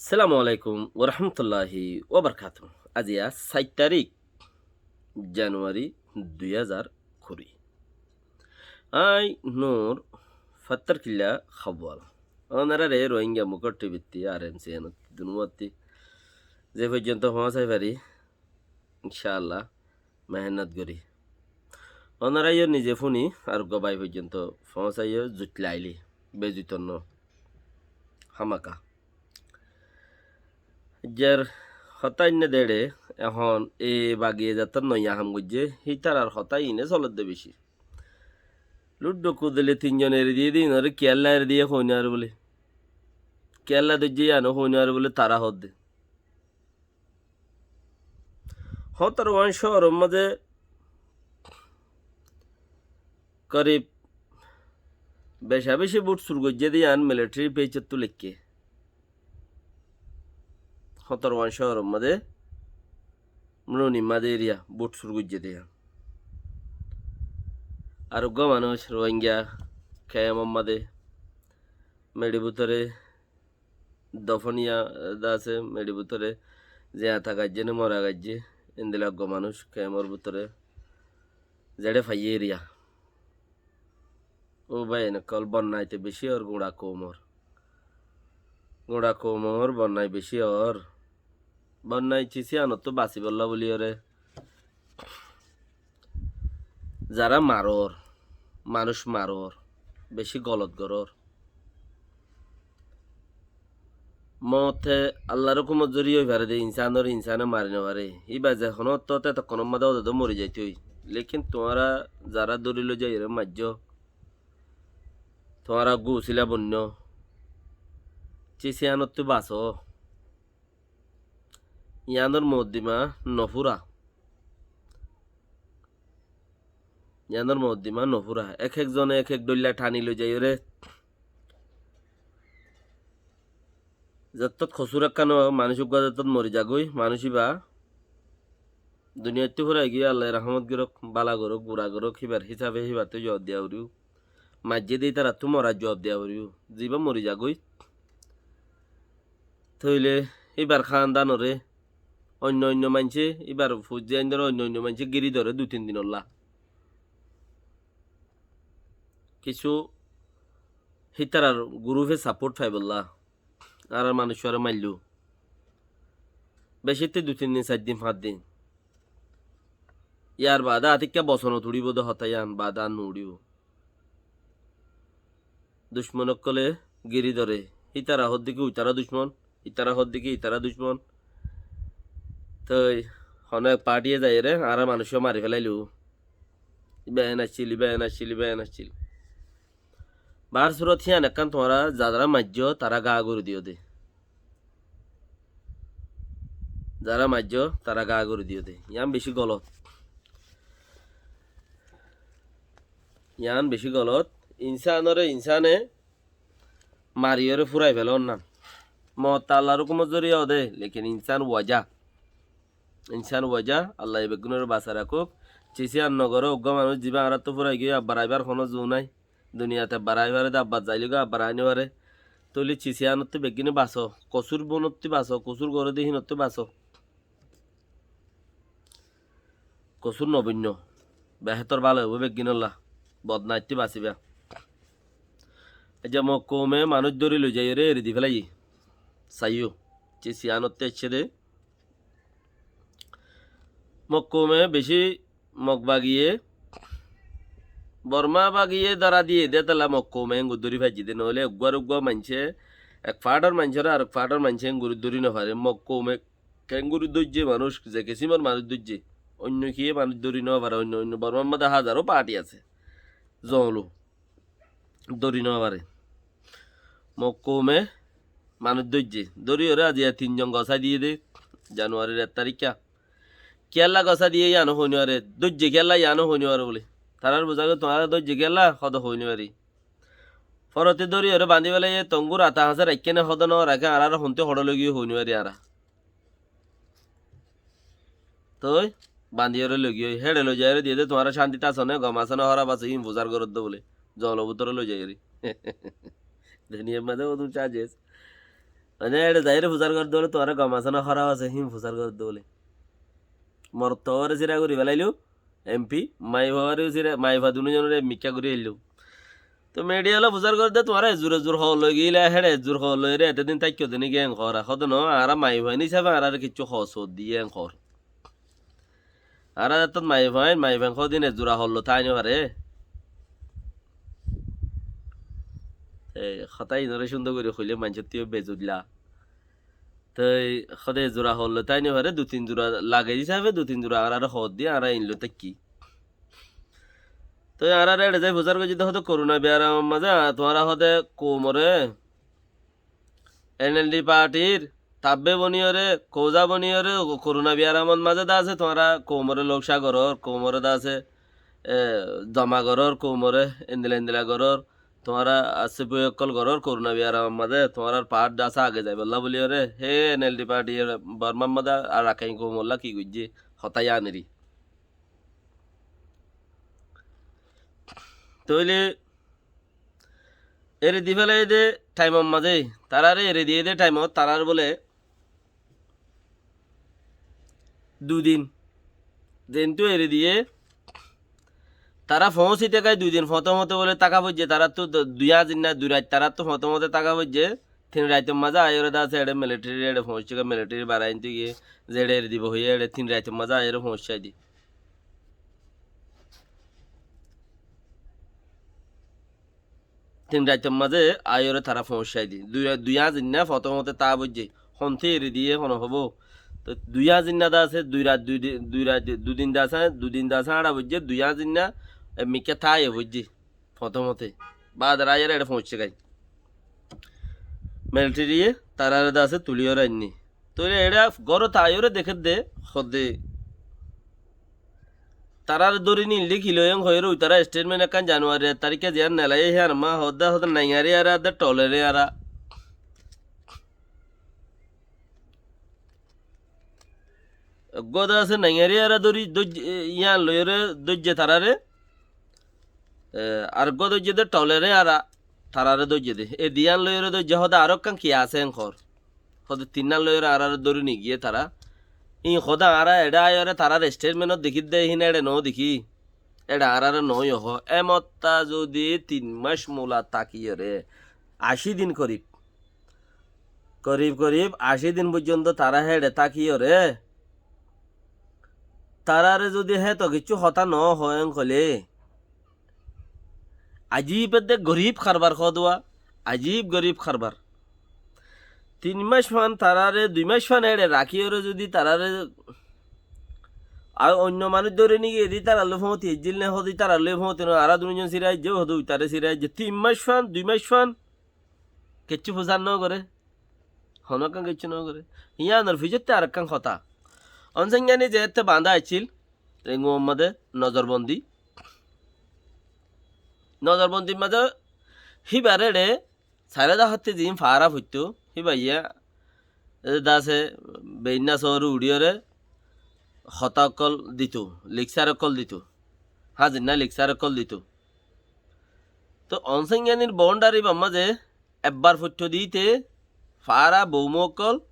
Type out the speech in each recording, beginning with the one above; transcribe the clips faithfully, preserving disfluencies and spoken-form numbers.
Assalamu alaikum warahmatulláhi wabarakátuhu. Aziya sair tarík januwari dui házar kuri. Aññí Nur Fattarkilla Háwal. Ónoraré Rohingya Mukór Tibittí, R N C N ottí, dunúwattí ze foijjonto foóñsai fari, incáalla, mehénnot gorí. Ónorayó nize fúni ar uggúa bái foijjonto foóñsaiyó, zuit lailé, bezuitor no, hámaka. Aijjar hotá inné deçe, ehón e bagiye zetót noiya ham goijjé, hítarar hotá iíne solodde bicí. Luddhu kudile tinzon eri diyé de, iínoré kiyólla eri diyé hoói no fare bóli. Kiyólla dóijje yíano hoói no fare bóli tará hoódde. Hótorwan cóoror mazé korib beca beci bút sur goijjé de yían militari peicottú leikké. Hótorwan cóoror mazé, Mruni mazé eriya bút sur goijjé de yían. Ar uggúa manúic Rohingya kemor mazé meçi bútore dofoniya de asé, meçi bútore ziyata gaijjé né mora gaijjé, endilla uggúa manúic kemor bútore zeçé faiyé eriya. Ó bái, ene kol bonnai te bicí ór guñça koumor. Guñça koumor bonnai bicí ór. Bonnai cis yíanottú basibolla bóliyoré zará marór, manúic marór, bicí golot gorór. Moot te Allar hókumot zoriya ói fare de, insánore insáne mari no fare. Íba ze honó ottót etokkonor mazé ódede mori zaitoi. Lekin tuáñra zará dóri loi zaiyóre maijjó, tuáñra gusíla boinno, cis yíanottú basó. Yíanor moddima nofúra. Yíanor moddima nofúra. Ek ek zone ek ek dhoilla thani loi zaiyóre. Zettót kosúr ekkán ó, manúic uggúa zettót mori zagói, manúic íba duniyaittú fúrai giyói, Allaye rahmot gorók, bála gorók, bura gorók, híbar hísabe híbattú zuab diya foribó. Maijjé de ítarattú morar zuab diya foribó. Zibá mori zagói, tóile íbar hándanoré oinno oinno maincé, íbar fuain dóre oinno oinno maincé gíri dóre dui tin dinolla. Kissú hítarar gurufe sapót faibolla añárar manúicoré mailló. Becítte dui tin din, sair din, fañs din. Yar baade atikká bosonot uçíbo de hotá yían, baade ar no uçíbo. Ducmon ókkole gíri dóre. Hítara hoódde ki uitará ducmon, uitará hoódde ki uitará ducmon. Toi honó ek partiye zaiyóre añárar manúiccúa mari félailó. Íba en accíl, íba en accíl, íba en accíl. Bar surot híyan ekkán tuáñra zará maijjó tará gaa gorí diyó de. Zará maijjó tará gaa gorí diyó de. Yían bicí golot. Yían bicí golot. Insánoré insáne mariyóre fúrai felónnan. Moot te Allar hókumot zoriya ó de, lekin insán waja. Insán waja, Allaye beggúnoré basai rakók. Cis yían no goró, uggúa manúic zibá añáráttu fúrai giyói, abbar aibár honó zu nái. Duniyat abbar ai fare de, abbar zailói goi, abbar ai no fare. Tóile cis yíanottú beggúne basó, kosúr búnottú basó, kosúr goré de hínottú basó. Kosúr no boinno. Behétor bála óibo beggúnolla. Bodnaittú basibá. Aijja Mog koume manúic dóri loi zaiyóre eri di félaiyé. Saiyó. Cis yíanottú aiccé de. Mog koume bicí Mog bagiye, Borma bagiye dóra diyé de, tolla Mog koume engur dóri faijjé de, noóile uggúar uggúa maincé, ek faátor maincóre arek faátor maincé engur dóri no fare. Mog koume kenguri dóijje manúic, ze kisímor manúic dóijje, oinno kiyé manúic dóri no fare, oinno oinno Bormar modde házaro party asé, zoñlu. Dóri no fare. Mog koume manúic dóijje. Dóriyoré aziya tinzon gosái diyé de, januarir ek tarikká. Kiyólla gosái diyé yíano hoói no fare. Dóijje kiyólla yíano hoói no fare bóli. Tarár buzá goi tuáñra dóijje kiyólla, hoóde hoói no fari. Forote dóriyoré bañdí félaiyé, tongur ata hañsé raikké né hoóde no raikké, añára hontú hoçé loi giyói hoói no fari añára. Toi bañdíyoré loi giyói, héçe loi zaiyóre diyé de, tuáñra cántit asó né, gom asó né, hóraf asó, híin fusár goródde bóli, zoñlor bútore loi zaiyóre. Duniyar mazé ódun charges. Mane, eçe zaiyóre fusár gorédde bóle, tuáñra gom asó né, hóraf asó, hín fusár gorédde bóle. Morot uore síra gorí felailó, M P, maiyafuare síra, maiyafuwa dunúzonore mikká gorí ailló. Toi midhiya ola fusár gorédde, tuáñra ezzur ezzur hool loi giyíla, héçe ezzur hool loiyóre etedin táikko de né ki en hoór. Hoódde no, añára maiyafuwa hísafe añárare kiccú hoos hoódde yían hoór. Añára zettót maiyafuain, maiyafuain hoódde yían ezzura hool loi táai no fare. E, hotá iínoré cúndor gorí hoilé maincóttu bezuilla. Toi hoódde ezzura hool loi táai no fare, dui tin zura lage hísafe, dui tin zura añárare hoódde, añára iín loi táikki. Toi añára eçe zai fusár goijjí de hoódde koruna biyaramor mazé, a, tuáñra hoódde koumoré, N L D partyr tabbe boniyóre, kouza boniyóre, koruna biyaramor mazé de asé, tuáñra koumoré lokcá gorór, koumoré de asé, e, zoma gorór, koumoré endila endila gorór, tuáñra asé boi ókkol gorór, koruna biyaramor mazé tuáñrar part de asé age zaibolla buliyóre, hé N L D party Bormar mazé Arakan koumolla ki goijjé, hotá yían eri. Tóile eri di félaiye dé thaimor mazé, taráre eri diyé dé thaimot, tarár bóle dui din. Zeéntu eri diyé, tará foóñsite gái dui din, fotómote bóle táka foijjé, taráttu du-, dui añzinna, dui rait taráttu fotómote táka foijjé, tin raitor mazé aiyóre de asé, eçé militari eçé foóñsite gái, militari baraintu giyé, zeçé eri dibo hoiyé, eçé tin raitor mazé aiyóre foóñsai di. Tin raitor mazé aiyóre tará foóñsai di. Dui ra-, dui añzinna fotómote táa foijjé. Honté eri diyé hone hobó. Toi dui añzinna de asé, dui rait dui di-, dui rait dui din de asé, dui din de asé añça foijjé, dui añzinna, e, mikká táa foijjé. Fotómote. Baade aiyóre eçé foóñsai gái. Militariye taráre de asé tuliyóre ainné. Tóile eçé górot aiyóre dekédde, hoódde. Taráre dóri nilde ki loiyóm hoiyóre uitará estetment ekkán Januari ek taríkka ziyán nelaiye híyan ma hoódde, hoódde naingari ara de tolere ara. Eggúa de asé naingari ara dóri, dóijje, e, yían loiyóre dóijje taráre. E, areggúa dóijje dé tolere ara, taráre dóijje dé. E diyán loiyóre dóijje hoóde aró ekkán ki asé en hoór. Hoóde tinnán loiyóre añáráre dóri nigiyé tará. Íin hoóde añára eçé aiyóre tarár estetmenot dekír dé, híin eçé noó dekí. Eçé añáráre noó yohó. Emotta zudi tin mac mula tákiyóre, ací din korib. Korib korib ací din foijjonto tará héçe tákiyóre, taráre zudi héto kiccú hotá noó hoó en hoilé, ajib edde gorib karbar hoóduwa, ajib gorib karbar. Tin mac fán taráre, dui mac fán héçe rakíyóre zudi taráre ar oinno manúic dóri nigiyé de ítarallói foóñti aijjíl né, hoóde ítarallói foóñti noó, añára dunúzon síra aijjé, hoóde uitaré síra aijjé. Tin mac fán, dui mac fán, kiccú fusár noó goré. Honókkán kiccú noó goré. Yíanor fisótte arekkán hotá. Onsáingani zeétte bañdá accíl, Renguwar mazé nozorbondi. Nozorbondir mazé híbar eçé sairó dahátte ziín faára foittóu, híba yá, e, dase beinná soóre uçíyore hotá ókkol ditou, lekcár ókkol ditou, házinna lekcár ókkol ditou. Tóu Onsáinganir boundari ibár mazé ekbar foittó diíte faára boumú ókkol,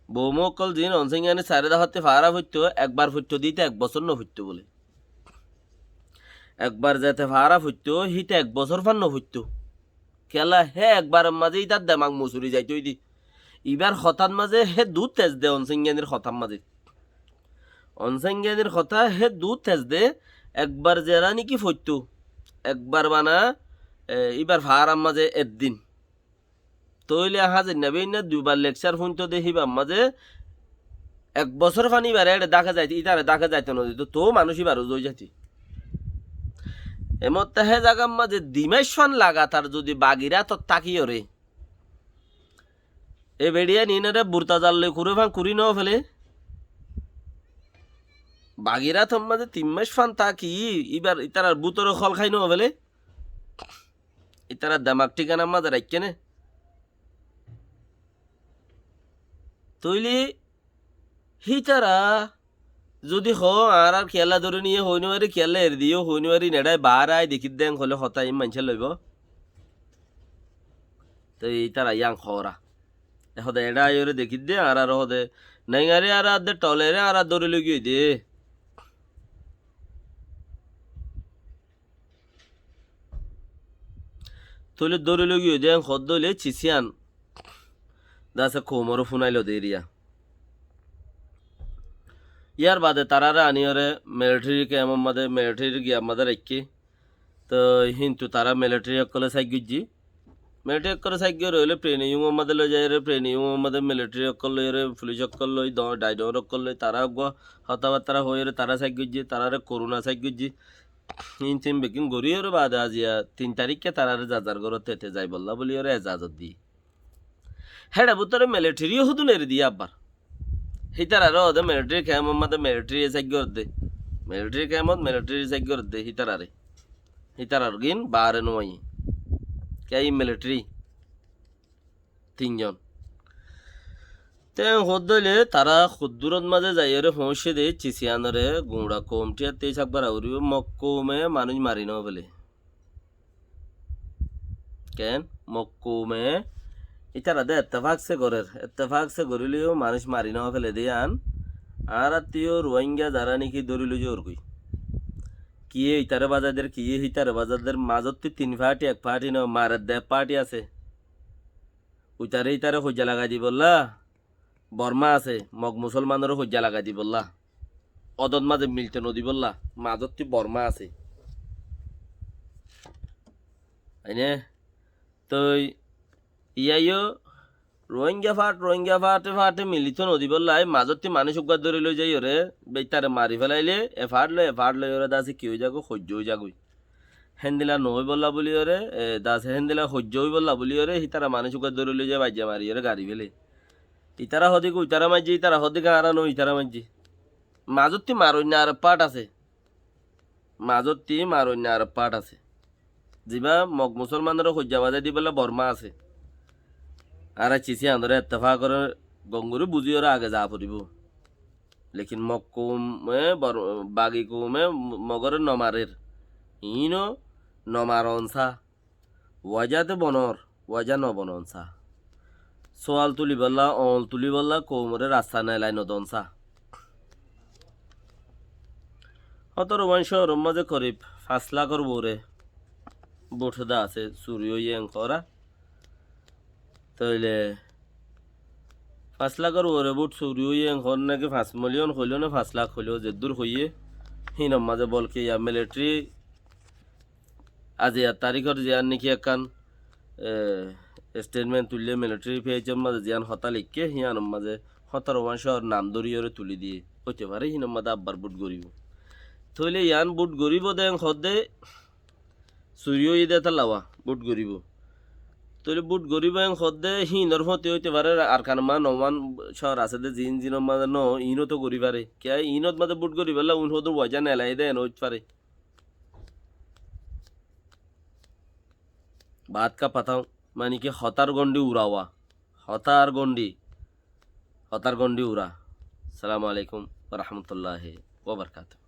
boumú ókkol ziín Onsáinganir sairó dahátte faára foittó, ekbar foittó diíte ek bosór nofoittó bóle. Ekbar zete faára foittó, híte ek bosór fán nofoittó. Kiyólla hé ekbaror mazé ítar demak musuri zaitóu dé. Ibár hotár mazé hé dú tez de Onsáinganir hotár mazé. Onsáinganir hotá hé dú tez de, ekbar zera niki foittó, ekbar bana, e, íbar faárar mazé eddin. Tóile házinna beinná duibar lekcár fúinto de híbar mazé ek bosór fán íbaré eçé dáke zaito, ítaré dáke zaito nodito, tóu manúic íbar uzói zaito. Emotta hé zagar mazé dimaic fán lagatar zudi Bagirátot tákiyóre, e beçiya ninare burtazar loi kuré fán kurí nofele. Bagirátor mazé tin mac fán táki, íbar ítarar bútore hol hái nofele. Ítarar demak thíkanar mazé raikké né. Tóile hítara zudi hoó, añárar kiyólla dóri niyé hoói nofari, kiyólla eri diyé hoói nofari, neçái baáre dekír dé en hoilé hotá iín maincé loibó. Toi ítara yían hoóra. Hode eçé aiyóre dekídde, añárar hode, naiŋari añárar de tolere añárar dóri loi giyói de. Tóile dóri loi giyói de, en hoddé óile cis iyan. Dase koumoré fúnailo de eriya. Yar bade tarare aniyóre militeri kemor mazé, militeri giyar mazé raikké. Toi hintu tara militeri ókkolé saik goijjé. Militeri ókkolé saik goijjé óile training or mazé loi zaiyóre, training or mazé militeri ókkol loiyóre, fulic ókkol loi, do-, daidor ókkol loi, tara uggúa hotábattara hoiyóre tara saik goijjé, tarare koruna saik goijjé. Hintu bekkún goríyóre bade aziya tin tarikké tarare zar zar górot tete zaibolla buliyóre ezazot diyé. Héçe bútore militeri yó hodún eri diyé abbar. Hítararé hode militeri kemor mazé militeri saik goredde. Militeri kemot militeri saik goredde hítararé. Hítarar gín baare nuaiyé. Kiyá militeri? Tin zon. Te hoddé óile tara hoddúrot mazé zaiyóre foóñiccé de cis iyanore guñça koum tiyatte isab gora foribó, Mog koume manúic mari nofele. Ken? Mog koume ítara de ettefak se gorer, ettefak se goríleyó manúic mari nofele de yián. Añárattú yó Ruáingga zará niki dóri loi zaigói. Kiyé ítare bazai der, kiyé hítare bazai der, mazottú tin fáti, ek fáti no, marer de ek fáti asé. Uitare ítare hoijja lagai dibolla Bormá asé, Mog musolmanoré hoijja lagai dibolla. Odot mazé milto nodibolla, mazottú Bormá asé. Aine, toi, iyá yó, Ruáingga fát, Ruáingga fáte fáte milito nodibolla, ei mazottú manúic uggúa dóri loi zaiyóre, beittare mari felaile, e fát loi, e fát loiyóre dase ki ói zagói, hoijja ói zagói. Héndilla no óibolla buliyóre, e, dase héndilla hoijja óibolla buliyóre, hítara manúic uggúa dóri loi zai baijja mariyóre gari fele. Ítara hodé ki ítara maijjé, ítara hodé ki añára no ítara maijjé. Mazottú maroinna ar fát asé. Mazottú maroinna ar fát asé. Zibá Mog musolmanoré hoijja bazai dibolla Bormá asé. Añára cis iyanore ettefak goré gom gorí buzíyóre age za foribó. Lekin Mog koume, Bor-, bagi koume Mogoré no marer. Iíno no maron sa. Waja de bonor, waja no bonon sa. Sual tulibolla, oñl tulibolla, koumoré rasta nelai no don sa. Hótoro uán cóoror mazé korib fañs lakor uore bút de asé, suri óiye en hoór. Tóile fañs lakor uore bút suri óiye en hoór náki fañs miliyon hoiló né fañs lak hoiló, zeddúr hoiyé, hínor mazé bolke ya militeri aijjar tarikor ziyán niki ekkán, e, estetment tuille militeri pejor mazé ziyán hotá leikké, híyanor mazé hótoro uán cóor nam dóriyoré tuli diyé. Óite fare hínor mazé abbar bút goríbo. Tóile yián bút goríbo de en hoódde suri óiye de tálla uá bút goríbo. Tóile bút goríbo en hoódde hínor fóti óite fare Arkanor mazé no uán cóor asé de ziín ziínor mazé no, iínot ó gorí fare. Kiyá iínot mazé bút goríbolla uín hoódde waja nelai de en óit fare. Baat ka fatá, mani ki hotár gondi ura uá. Hotár gondi. Hotár gondi ura. Assalamu alaikum wa rahmatullahi wa barakatuhu.